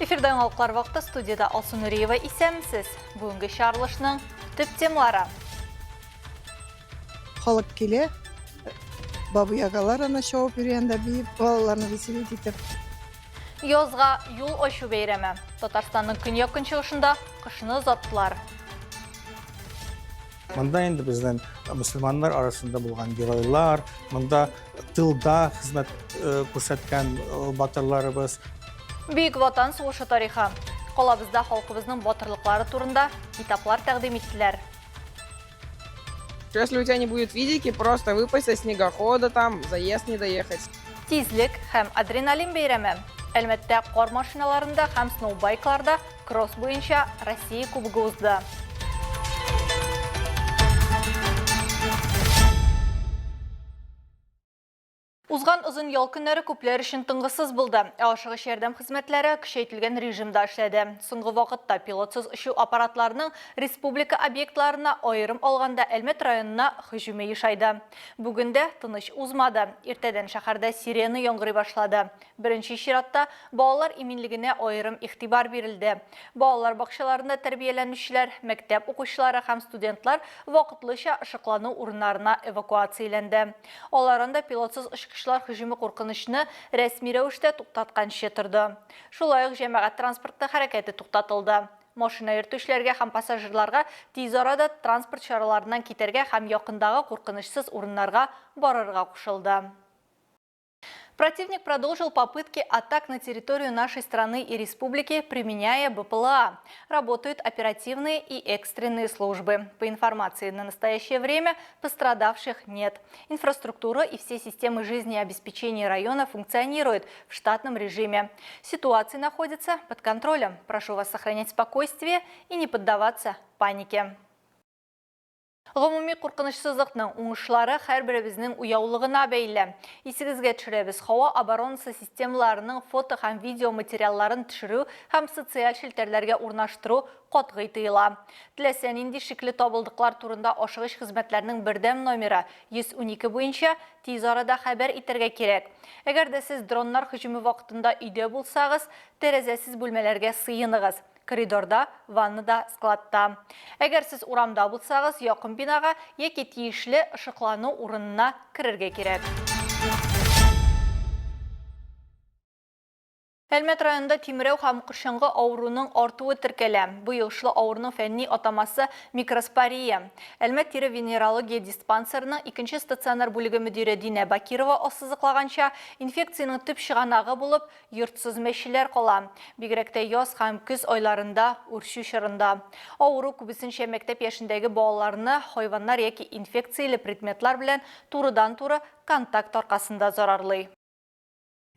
Эфирда яңалыклар вакыты студияда Алсу Нуриева исәнмесез. Бүгенге чыгарылышның төп темалары. Халык килә, бабы-ягалар аны чабып йөри анда биеп, балаларны веселить итеп. Язга юл ачу бәйрәме. Татарстанның көньяк-көнчыгышында кышны озаттылар. Монда инде безнең мөселманнар арасында булган геройлар, монда тылда хезмәт э, күрсәткән э, батырларыбыз. Бөек Ватан сугышы тарихы. Калабызда халкыбызның батырлыклары турында китаплар тәкъдим иттеләр. Если у тебя не будет физики, просто выпасть со снегохода там, заезд не доехать. Тизлек һәм адреналин бәйрәме. Әлмәттә кар машиналарында һәм сноубайкларда кросс буенча Россия кубогы узды. Узган озын ял көннәре күпләр өчен тынгысыз булды. Ә ашыгыч ярдәм хезмәтләре көчәйтелгән режимда эшләде. Соңгы вакытта пилотсыз очу аппаратларының республика объектларына, аерым алганда Әлмәт районына һөҗүме ешайды. Бүген дә тыныч узмады. Иртәдән шәһәрдә сирена яңгырый башлады. Беренче чиратта, балалар иминлегенә аерым игътибар бирелде. Балалар бакчаларында тәрбияләнүчеләр, мәктәп укучылары һәм студентлар вакытлыча ышыклану урыннарына эвакуацияләнде. Алар анда пилотсыз очкычлар һөҗүме куркынычны рәсми рәвештә туктатканчы торды. Шулай ук җәмәгать транспорты хәрәкәте туктатылды. Машина йөртүчеләргә һәм пассажирларга тиз арада транспорт чараларыннан китәргә һәм якындагы куркынычсыз урыннарга барырга кушылды. Противник продолжил попытки атак на территорию нашей страны и республики, применяя БПЛА. Работают оперативные и экстренные службы. По информации, на настоящее время пострадавших нет. Инфраструктура и все системы жизнеобеспечения района функционируют в штатном режиме. Ситуация находится под контролем. Прошу вас сохранять спокойствие и не поддаваться панике. Гомуми куркынычсызлыкның уңышлары һәрберебезнең уяулыгына бәйле. Исегезгә төшерәбез, һава оборонасы системаларының фото һәм видео материалларын төшерү һәм социаль челтәрләргә урнаштыру катгый тыела. Теләсә нинди шикле табылдыклар турында ашыгыч хезмәтләрнең бердәм номеры 112 буенча тиз арада хәбәр итәргә кирәк. Әгәр дә сез дроннар һөҗүме вакытында өйдә булсагыз, тәрәзәсез бүлмәләргә сыеныгыз. Коридорда, ваннада, складта. Әгәр сез урамда булсагыз, якын бинага яки тиешле ышыклану урынына керергә кирәк. Әлмәт районында тимерәү һәм корчаңгы авыруының артуы теркәлә. Бу йогышлы авыруның фәнни атамасы микроспория. Әлмәт тире-венерология диспансерының икенче стационар бүлеге мөдире Динә Бакирова ассызыклаганча, инфекциянең төп чыганагы булып Йортсыз мәчеләр кала. Бигрәк тә яз һәм көз айларында, үрчү чорында. Авыру күбесенчә мәктәп яшендәге балаларны хайваннар яки инфекцияле предметлар белән турыдан-туры контакт аркасында зарарлый.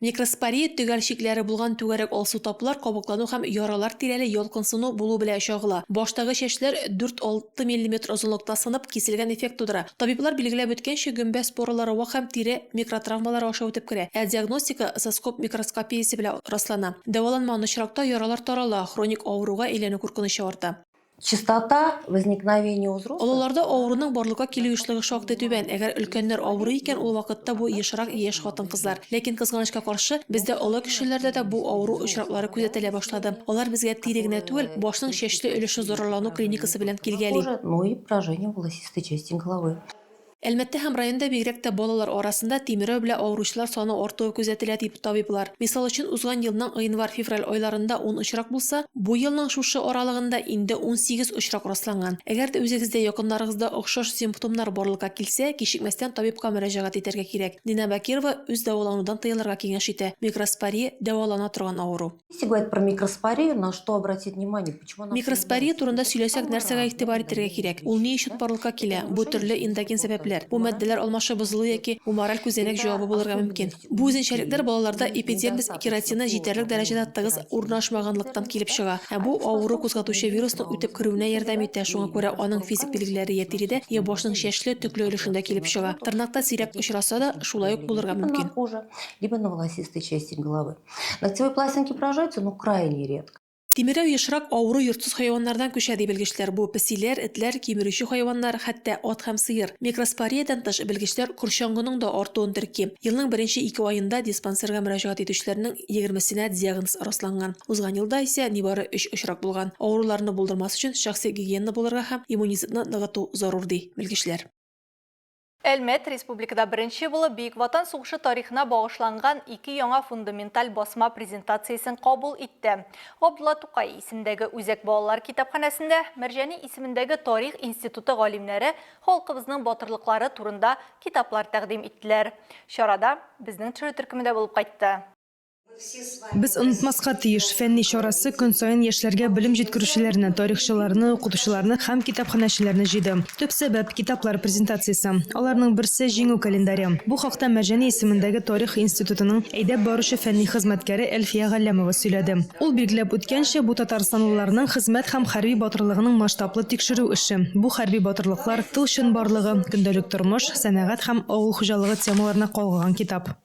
Микроспория төгәл чикләре булган түгәрәк алсу таплар кабыклану һәм яралар тирәли ялкынсыну булу белән чагыла. Баштагы чәчләр дүрт-алты миллиметр озынлыкта сынып, киселгән эффект тудыра. Табиблар билгеләп үткәнчә, гөмбә споралары вак һәм тире микротравмалары аша үтеп керә, ә диагностика соскоб микроскопиясе белән раслана. Дәваланмаган очракта яралар тарала, хроник авыруга әйләнү куркынычы арта. Частота возникновения у взрослых. Олыларда авыруның барлыкка килү ешлыгы шактый түбән. Әгәр өлкәннәр авырый икән, ул вакытта бу ешрак яшь хатын-кызлар. Ләкин, кызганычка каршы, бездә олы кешеләрдә дә бу авыру очраклары күзәтелә башлады. Алар безгә тире генә түгел, башның чәчле өлеше зарарлану клиникасы белән килгәли. Но и поражение волосистой части головы. Әлмәттә һәм районда бигрәк тә балалар арасында тимерәү белән авыручылар саны артуы күзәтелә, дип табиблар. Мисал өчен, узган елның гыйнвар-февраль айларында ун очрак булса, бу елның шушы аралыгында инде 18 очрак расланган. Әгәр дә үзегездә, якыннарыгызда охшаш симптомнар барлыкка килсә, кичекмәстән табибка мөрәҗәгать итәргә кирәк. Динә Бакирова үз дәваланудан тыелырга киңәш итә. Микроспория, дәвалана торган авыру. Если говорить про микроспорию, на что обратить внимание, почему она Микроспория появляется? турында Это сөйләсәк, самая нәрсәгә разная игътибар итәргә эндогенная кирәк? Ул ни вещь, өчен да? барлыкка Это килә? Бу нарушение төрле эндоген функции сәбәпләр. Бу гуморальной матдәләр алмашы бозылу яки гумораль күзәнәк Это җавабы булырга мөмкин. особенность Бу у үзенчәлекләр детей балаларда и эпидермис недостаточно кератины җитәрлек плотно дәрәҗәдә уложенный тыгыз кератин урнашмаганлыктан килеп эпидермис, да? чыга. Ә А бу это авыру способствует кузгатучы появлению вирусның үтеп керүенә кровоснабжения, ярдәм да, итә, шуңа и күрә аның физик микроспоруками, билгеләре я собственно, тиредә, я башның да, чәчле, төкле өлешендә килеп дисбактериозного чыга. работу, Тырнакта сирәк каких-то очраса да, специфических шулай ук проявлений булырга либо на мөмкин. коже, либо на волосистой части головы. Ногтевые пластинки поражаются, но крайне редко. Тимерәү ешрак авыру йортсыз хайваннардан күчә, ди белгечләр. Бу песиләр, этләр, кимерүче хайваннар, хәтта ат һәм сыер. Микроспориядән тыш, белгечләр корчаңгының да артуын терки. Елның беренче ике аенда диспансерга мөрәҗәгать итүчеләрнең егермесенә диагноз расланган. Узган елда исә нибары өч очрак булган. Авыруларны булдырмас өчен шәхси гигиена булырга һәм иммунитетны ныгыту зарур, ди белгечләр. Әлмәт республикада беренче булып Бөек Ватан сугышы тарихына багышланган ике яңа фундаменталь басма презентациясен кабул итте. Габдулла Тукай исемендәге Үзәк балалар китапханәсендә Мәрҗани исемендәге Тарих институты галимнәре халкыбызның батырлыклары турында китаплар тәкъдим иттеләр. Чарада безнең төшерү төркеме дә булып кайтты. Без онытмаска тиеш, фәнни чарасы көн саен яшьләргә белем җиткерүчеләрне, тарихчыларны, укытучыларны һәм китапханәчеләрне җыйды. Төп сәбәп, китаплар презентациясе. Аларның берсе, Җиңү календаре. Бу хакта Мәрҗани исемендәге Тарих институтының әйдәп баручы фәнни хезмәткәре Әлфия Галләмова сөйләде. Ул билгеләп үткәнчә, бу татарстанлыларның хезмәт һәм хәрби батырлыгының масштаблы тикшерү эше. Бу хәрби батырлыклар, тыл чынбарлыгы, көндәлек тормыш, сәнәгать һәм авыл хуҗалыгы темаларына кагылган китап.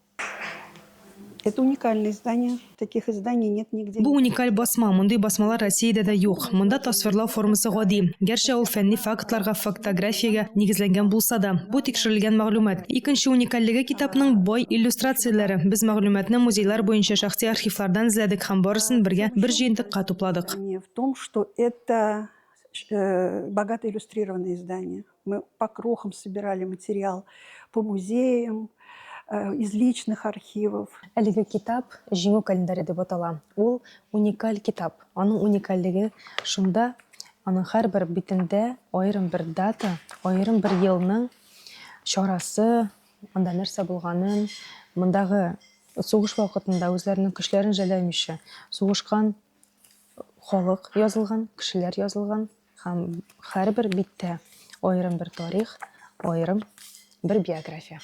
Это уникальное издание. Таких изданий нет нигде. Бу уникаль басма, мондый басмалар Россиядә дә юк. Монда тасвирлау формасы гади, гәрчә ул фәнни фактларга, фактографиягә нигезләнгән булса да. Бу тикшерелгән мәгълүмат. Икенче уникальлеге китапның бай иллюстрацияләре. Без мәгълүматны музейлар буенча шәхси архивлардан эзләдек һәм барысын бергә бер җыентыкка тупладык. В том, что это богато иллюстрированное издание. Мы по крохам собирали материал по музеям, э, из личных архивов. Әлеге китап Җиңү календаре дип атала. Ул уникаль китап. Аның уникальлеге шунда, аның һәрбер битендә аерым бер дата, аерым бер елның чарасы, анда нәрсә булганын, мондагы сугыш вакытында үзләренең көчләрен жәлләмичә сугышкан халык язылган, кешеләр язылган һәм һәрбер биттә аерым бер тарих, аерым бер биография.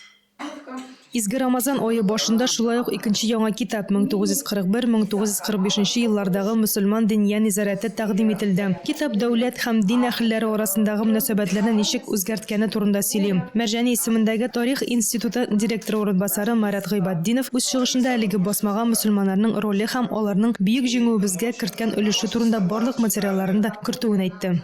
Изге Рамазан ае башында шулай ук икенче яңа китап 1941-1945 еллардагы мөселман диния низарәте тәкъдим ителде. Китап дәүләт һәм дин әһелләре арасындагы мөнәсәбәтләрне ничек үзгәрткәне турында сөйли. Мәрҗани исемендәге Тарих институты директоры урынбасары Марат Гыйбатдинов үз чыгышында әлеге басмага мөселманнарның роле һәм аларның Бөек Җиңүебезгә керткән өлеше турында барлык материалларны да кертүен әйтте.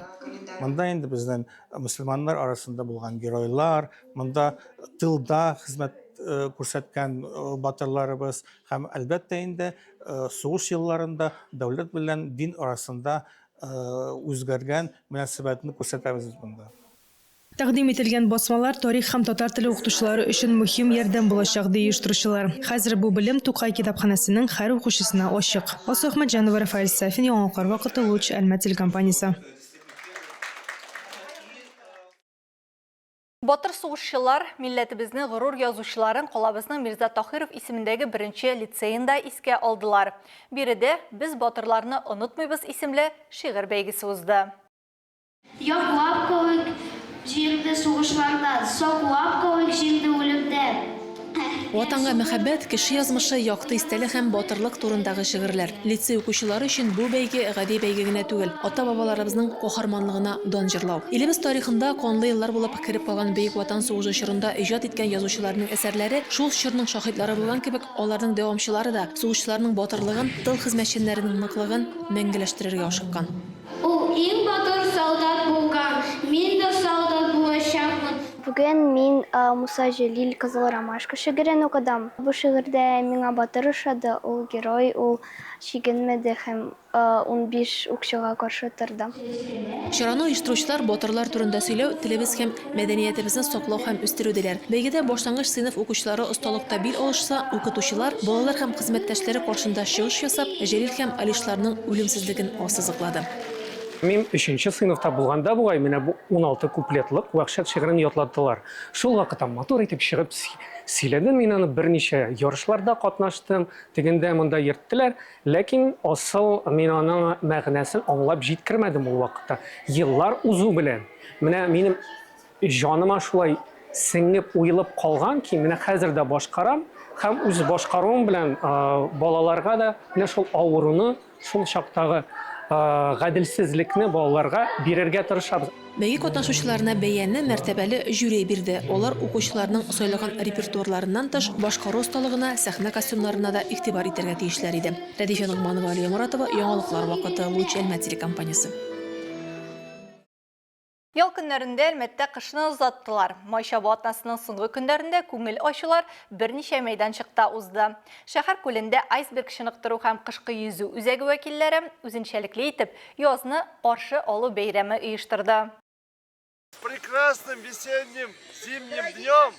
Монда инде безнең мөселманнар арасында булган геройлар, монда тылда хезмәт күрсәткән батырларыбыз һәм, әлбәттә инде, сугыш елларында дәүләт белән дин арасында үзгәргән мөнәсәбәтне күрсәтәбез без монда. Тәкъдим ителгән басмалар тарих һәм татар теле укытучылары өчен мөһим ярдәм булачак, ди оештыручылар. Хәзер бу белем Тукай китапханәсенең һәр укучысына ачык. Алсу Әхмәтҗанова, Рафаэль Сафин, Яңалыклар вакыты, Луч, Әлмәт телекомпаниясе. Батыр сугышчылар, милләтебезнең горур язучыларын калабызның Мирза Таһиров исемендәге беренче лицеенда искә алдылар. Биредә Без батырларны онытмыйбыз исемле шигырь бәйгесе узды. Яклап калыйк җирне сугышлардан, Саклап калыйк җирне үлемнән. Ватанга мәхәббәт, кеше язмышы, якты истәлек һәм батырлык турындагы шигырьләр. Лицей укучылары өчен бу бәйге гади бәйге генә түгел, ата-бабаларыбызның каһарманлыгына дан җырлау. Илебез тарихында канлы еллар булып кереп калган Бөек Ватан сугышы чорында иҗат иткән язучыларның әсәрләре шул чорның шаһитлары булган кебек, аларның дәвамчылары да сугышчыларның батырлыгын, тыл хезмәтчәннәренең ныклыгын мәңгеләштерергә ашыккан. Ул иң батыр солдат булган. Мин дә солдат булачакмын. Бүген мин Муса Җәлил Кызыл ромашка шигырен укыдым. Бу шигырьдә миңа батыр ошады, ул герой, ул чигенмәде һәм 15 укчыга каршы торды. Чараны оештыручылар батырлар турында сөйләү, телебез һәм мәдәниятебезне саклау һәм үстерү, диләр. Бәйгедә башлангыч сыйныф укучылары осталыкта бил алышса, укытучылар, балалар һәм хезмәттәшләре каршында чыгыш ясап, Җәлил һәм Алишларның үлемсезлеген ассызыклады. Мин өченче сыйныфта булганда бугай, менә бу 16 куплетлык Вәхшәт шигырен ятлаттылар. Шул вакытта матур итеп чыгып сөйләдем мин аны, берничә ярышларда катнаштым, тегендә-монда йөрттеләр. Ләкин асыл мин аның мәгънәсен аңлап җиткермәдем ул вакытта. Еллар узу белән, менә минем җаныма шулай сеңеп, уелып калган ки, менә хәзер дә башкарам һәм үз башкаруым белән балаларга да менә шул авыруны, шул чактагы гаделсезлекне балаларга бирергә тырышабыз. Бәйге катнашучыларына бәяне мәртәбәле жюри бирде. Алар укучыларның сайлаган репертуарларыннан тыш, башкару осталыгына, сәхнә костюмнарына да игътибар итәргә тиешләр иде. Рәдифә Ногманова, Алия Моратова, Яңалыклар вакыты, Луч Әлмәт телекомпаниясе. Ял көннәрендә Әлмәттә кышны озаттылар. Май чабу атнасының соңгы көннәрендә күңел ачулар берничә мәйданчыкта узды. Шәһәр күлендә айсберг чыныктыру һәм кышкы йөзү үзәге вәкилләре үзенчәлекле итеп язны каршы алу бәйрәме оештырды. С прекрасным весенним зимним днем!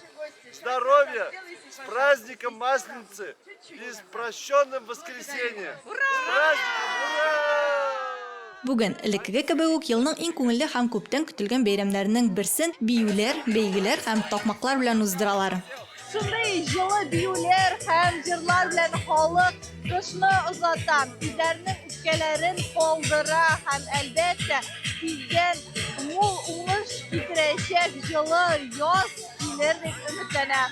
Здоровья! С праздником Масленицы и с прощенным воскресеньем! С праздником! Ура! Бүген, элеккеге кебек үк, елның иң күңелле һәм күптән көтелгән бәйрәмнәренең берсен биюләр, бәйгеләр һәм такмаклар белән уздыралар. Шундый җылы биюләр һәм җырлар белән халык кышны озата, үзләренең үпкәләрен калдыра һәм, әлбәттә, тиздән мул уңыш китерәчәк җылы яз килер дип өметләнә.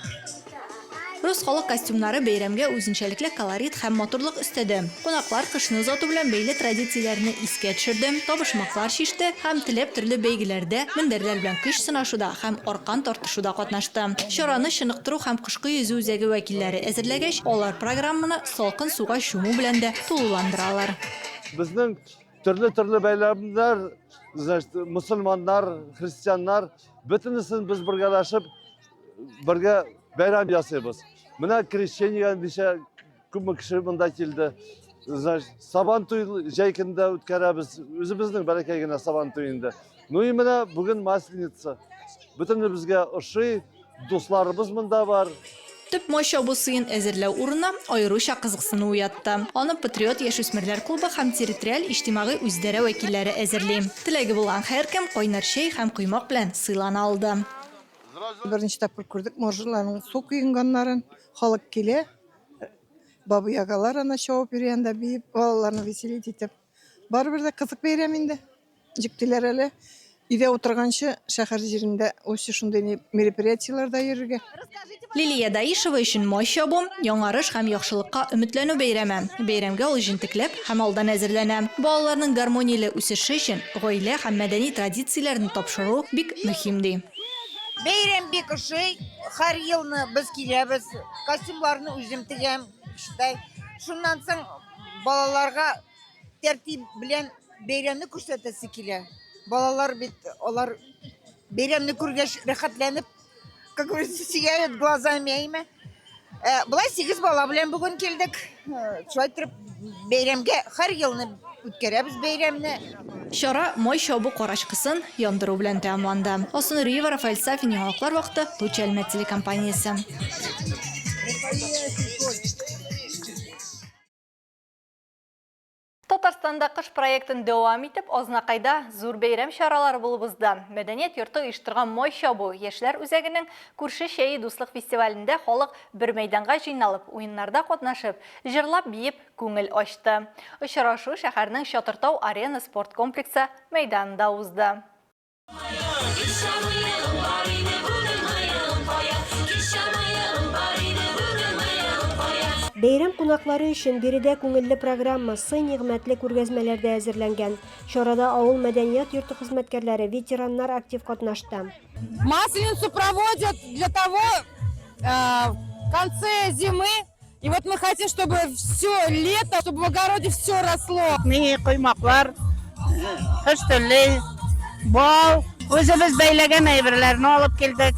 Рус халык костюмнары бәйрәмгә үзенчәлекле колорит һәм матурлык өстәде. Кунаклар кышны озату белән бәйле традицияләрне искә төшерде, табышмаклар чиште һәм теләп төрле бәйгеләрдә, мендәрләр белән көч сынашуда һәм аркан тартышуда катнашты. Чараны чыныктыру һәм кышкы йөзү үзәге вәкилләре әзерләгәч, алар программаны салкын суга чуму белән дә тулыландыралар. Безнең төрле-төрле бәйрәмнәр, значит, мөселманнар, христианнар, бөтенесен без бергәләшеп бергә бәйрәм ясыйбыз. Менә крещениегә ничә күпме кеше монда килде. Значит, Сабан туй җәй көнендә үткәрәбез. Үзебезнең бәләкәй генә Сабан туй инде. Ну и менә бүген Масленица. Бөтенебезгә ошый, дусларыбыз монда бар. Төп май чабу сыен әзерләү урыны аеруча кызыксыну уятты. Аны Патриот яшүсмерләр клубы һәм территориаль иҗтимагый үзидарә вәкилләре әзерли. Теләге булган һәркем кайнар чәй һәм коймак белән сыйлана алды. Беренче тапкыр күрдек моржаларның су коенганнарын. Халык килә, баба-ягалар ана чабып йөри анда биеп, балаларны веселить итеп. Барыбер дә кызык бәйрәм инде. Җиктеләр әле. Өйдә утырганчы шәһәр җирендә лучше шундый мероприятиеләрдә йөрергә. Лилия Даишева өчен май чабу, яңарыш һәм яхшылыкка өметләнү бәйрәме. Бәйрәмгә ул җентекләп һәм алдан әзерләнә. Балаларның гармонияле үсеше өчен гаилә һәм мәдәни традицияләрне тапшыру бик мөһим, ди. Бәйрәм бик ошый. Һәр елны без киләбез. Костюмларны үзем тегәм, считай. Шуннан соң балаларга тәртип белән бәйрәмне күрсәтәсе килә. Балалар бит алар бәйрәмне күргәч рәхәтләнеп, как говорится, сияют глазами, әйме. Э, болай сигез бала белән бүген килдек. Э, шулай итеп бәйрәмгә һәр елны үткәрәбез бәйрәмне. Чара май чабу карачкысын яндыру белән тәмамланды. Алсу Нуриева, Рафаэль Сафин, Яңалыклар вакыты, Луч Әлмәт телекомпаниясе. Татарстанда кыш проектын дәвам итеп, Азнакайда зур бәйрәм чаралары булып узды. Мәдәният йорты оештырган Май чабу яшьләр үзәгенең Күрше чәе дуслык фестивалендә халык бер мәйданга җыйналып, уеннарда катнашып, җырлап-биеп күңел ачты. Очрашу шәһәрнең Чатыртау Арена спорт комплексы мәйданында узды. Бәйрәм кунаклары өчен биредә күңелле программа, сый-нигъмәтле күргәзмәләр дә әзерләнгән. Чарада авыл мәдәният йорты хезмәткәрләре, ветераннар актив катнашты. Масленицу проводят для того, э, в конце зимы И вот мы хотим, чтобы все лето, чтобы в огороде все росло. Мини коймаклар, хөштелли, бал, үзебез бәйләгән әйберләрне алып килдек.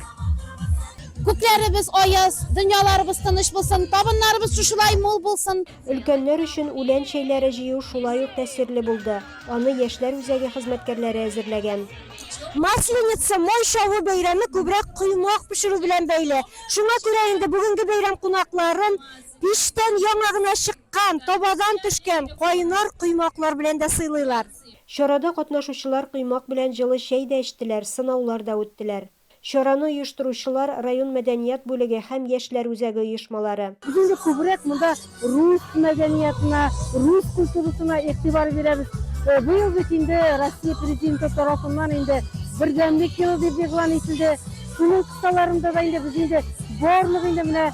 Күкләребез аяз, дөньяларыбыз тыныч булсын, табыннарыбыз шушылай мул булсын. Өлкәннәр өчен үлән чәйләре җыю шулай ук тәэсирле булды. Аны Яшьләр үзәге хезмәткәрләре әзерләгән. Масленица, май чабу бәйрәме күбрәк коймак пешерү белән бәйле. Шуңа күрә инде бүгенге бәйрәм кунакларын пичтән яңа гына чыккан, табадан төшкән кайнар коймаклар белән дә сыйлыйлар. Чарада катнашучылар коймак белән җылы чәй дә эчтеләр, сынаулар да үттеләр. Чараны оештыручылар, район мәдәният бүлеге һәм Яшьләр үзәге оешмалары. Без инде күбрәк монда рус мәдәниятына, рус культурасына игътибар бирәбез. Быел бит инде Россия Президенты тарафыннан инде Бердәмлек елы дип игълан ителде. Шуның кысаларында да инде без инде барлык инде менә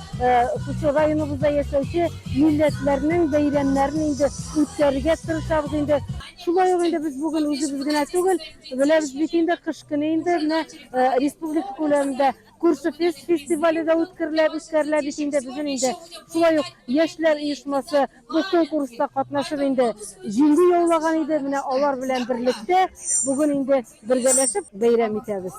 шушы районыбызда яшәүче милләтләрнең бәйрәмнәрен инде үткәрергә тырышабыз инде. Шулай ук инде без бүген үзебез генә түгел, беләбез бит инде, кыш көне инде менә республика күләмендә Күрше фест фестивале дә үткәрелә, үткәрелә бит инде безнең инде. Шулай ук яшьләр оешмасы бу конкурста катнашып инде җиңү яулаган иде. Менә алар белән берлектә бүген инде бергәләшеп бәйрәм итәбез.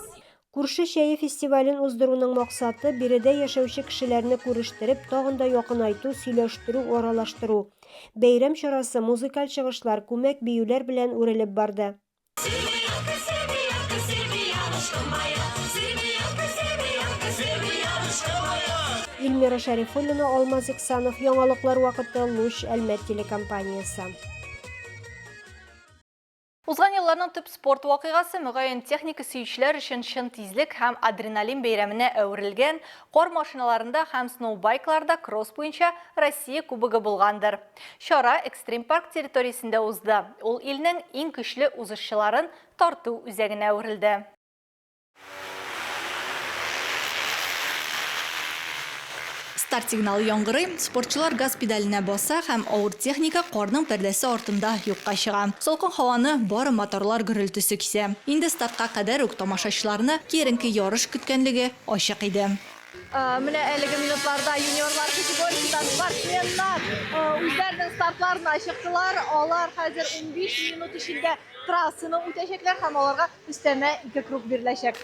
Күрше чәе фестивален уздыруның максаты, биредә яшәүче кешеләрне күрештереп, тагын да якынайту, сөйләштерү, аралаштыру. Бәйрәм чарасы музыкаль чыгышлар, күмәк биюләр белән үрелеп барды. Ильмира Шәрифуллина, Алмаз Иксанов, Яңалыклар вакыты, Луч, Әлмәт телекомпаниясе. Узган елларның төп спорт вакыйгасы, мөгаен, техника сөючеләр өчен чын тизлек һәм адреналин бәйрәменә әверелгән кар машиналарында һәм сноубайкларда кросс буенча Россия Кубогы булгандыр. Чара Экстрим-парк территориясендә узды, ул илнең иң көчле узышчыларын тарту үзәгенә әверелде. Старт сигналы яңгырый, спортчылар газ педаленә баса һәм авыр техника карның пәрдәсе артында юкка чыга. Салкын һаваны бары моторлар гөрелтесе кисә. Инде стартка кадәр үк тамашачыларны киеренке ярыш көткәнлеге ачык иде. Менә әлеге минутларда юниорлар категориясендә спортсменнар үзләренең стартларына чыктылар. Алар хәзер 15 минут эчендә трассаны үтәчәкләр һәм аларга өстәмә ике круг биреләчәк.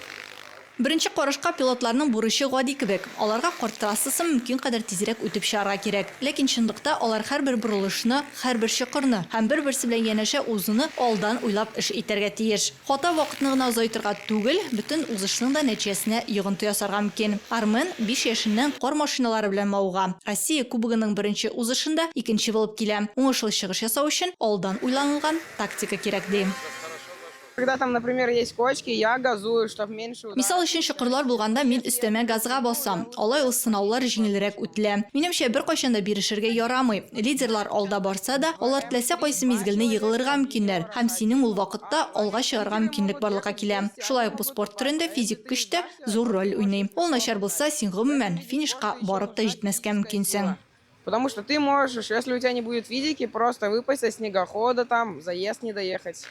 Беренче карашка пилотларның бурычы гади кебек, аларга кар трассасын мөмкин кадәр тизрәк үтеп чыгарга кирәк. Ләкин чынлыкта алар һәрбер борылышны, һәрбер чокырны һәм бер-берсе белән янәшә узуны алдан уйлап эш итәргә тиеш. Хата вакытны гына озайтырга түгел, бөтен узышның да нәтиҗәсенә йогынты ясарга мөмкин. Армен биш яшеннән кар машиналары белән мавыга. Россия Кубогының беренче узышында икенче булып килә. Уңышлы чыгыш ясау өчен алдан уйланылган тактика кирәк, ди. Когда там, например, есть кочки, я газую, чтоб меньше ударов. Мисал өчен, чокырлар булганда мин өстәмә газга басам. Алай ул сынаулар җиңелрәк үтелә. Минемчә, беркайчан да бирешергә ярамый. Лидерлар алда барса да, алар теләсә кайсы мизгелне егылырга мөмкиннәр һәм синең ул вакытта алга чыгарга мөмкинлек барлыкка килә. Шулай ук бу спорт төрендә физик көч тә зур роль уйный. Ул начар булса, син гомумән финишка барып та җитмәскә мөмкинсең. Потому что ты можешь, если у тебя не будет физики, просто выпасть со снегохода там, заезд не доехать.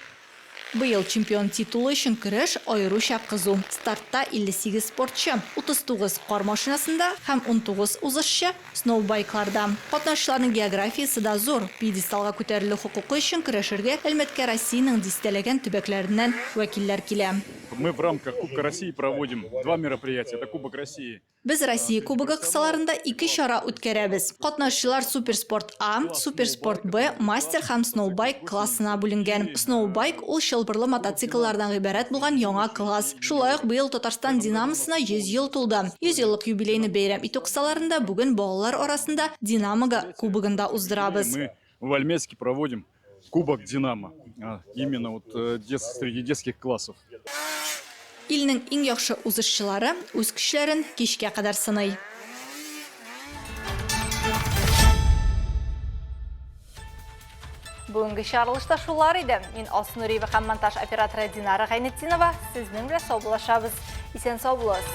Быел чемпион титулы өчен көрәш аеруча кызу. Стартта 58 спортчы, 39 кар машинасында һәм 19 узышчы сноубайкларда. Катнашучыларның географиясе дә зур. Пьедесталга күтәрелү хокукы өчен көрәшергә Әлмәткә Россиянең дистәләгән төбәкләреннән вәкилләр килә. Мы в рамках Кубка России проводим два мероприятия. Это Кубок России Без Россия Кубогы кысаларында ике чара үткәрәбез. Катнашучылар Суперспорт А, Суперспорт Б, Мастер һәм Сноубайк классына бүленгән. Сноубайк, ул чылбырлы мотоцикллардан гыйбарәт булган яңа класс. Шулай ук быел Татарстан Динамосына 100 ел тулды. 100 еллык юбилейны бәйрәм итү кысаларында бүген балалар арасында Динамога кубогын да уздырабыз. Мы в Альметьевске проводим Кубок Динамо, именно вот э, среди детских классов. Илнең иң яхшы узышчылары үз көчләрен кичкә кадәр сыный. Бүгенге чыгарылышта шулар иде. Мин Алсу Нуриева һәм монтаж операторы Динара Гайнетдинова сезнең белән саубуллашабыз. Исән сау булыгыз.